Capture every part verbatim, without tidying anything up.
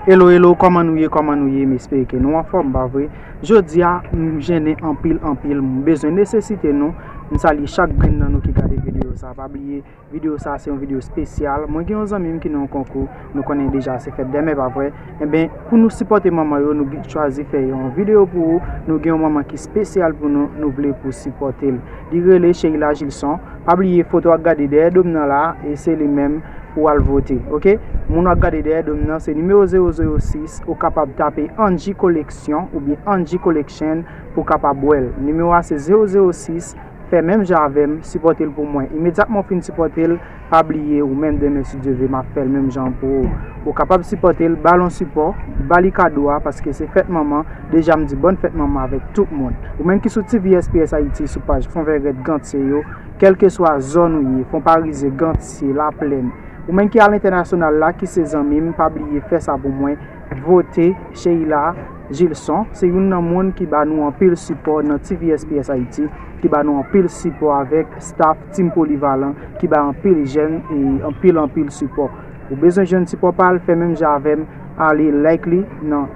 Hello, hello, kòman nou ye, kòman nou ye? M espere ke nou anfòm, pa vre? Jodi a, m jennen anpil, anpil, m bezwen nesesite nou. M salye chak grenn nan nou ki gade videyo sa. Pa bliye, videyo sa se yon videyo espesyal. Mwen gen yon zanmi m ki nan yon konkou, nou konnen deja se fèt dèmen, pa vre? Enben, pou nou sipòte manman yo, nou gen- chwazi fè yon videyo pou ou. Nou gen yon manman ki espesyal pou nou, nou vle pou sipòte l. Li rele Sheila Gilson. Pa bliye foto ak gade dèyè do m nan la, e se li menm pou al vote, oke? Moun w ap gade dèyè do m nan, se nimewo zewo zewo sis, ou kapab tape Angie Collection oubyen Angie Collection pou w kapab wè l. Nimewo a se zewo zewo sis, fè menm jan avè m, sipòte l pou mwen. Imedyatman w fin sipòte l, pa bliye, ou menm demen si Dye vle, m ap fè l menm jan pou ou. Ou kapab sipòte l, ba l yon sipò, ba li kado a, paske se fèt manman, deja m di bòn fèt manman avèk tout moun. Ou menm ki sou T V S P S Haiti, sou paj Fon Vè Rèd Gantye yo, kèlkeswa zòn ou ye, Fon Parizyen, Gantye, Laplèn. Ou menm ki alentènasyonal la, ki se zanmi m, pa bliye fè sa pou mwen. Vote Sheila Gilson, se youn nan moun ki ba nou anpil sipò nan T V S P S Haiti, ki ba nou anpil sipò avèk staff Team Polyvalent, ki ba anpil jèn e anpil, anpil sipò. Ou bezwen jwenn sipò pa l, fè menm jan avè m, ale like li nan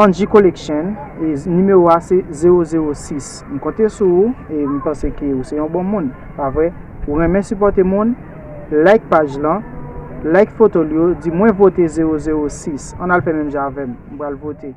Angie Collection, e nimewo a se zewo zewo sis. M konte sou ou, e m panse ke ou se yon bon moun, pa vre? Ou renmen sipòte moun, like paj lan, like foto l yo, di mwen vote zewo zewo sis. Ann al fè menm jan avè m, m pral vote.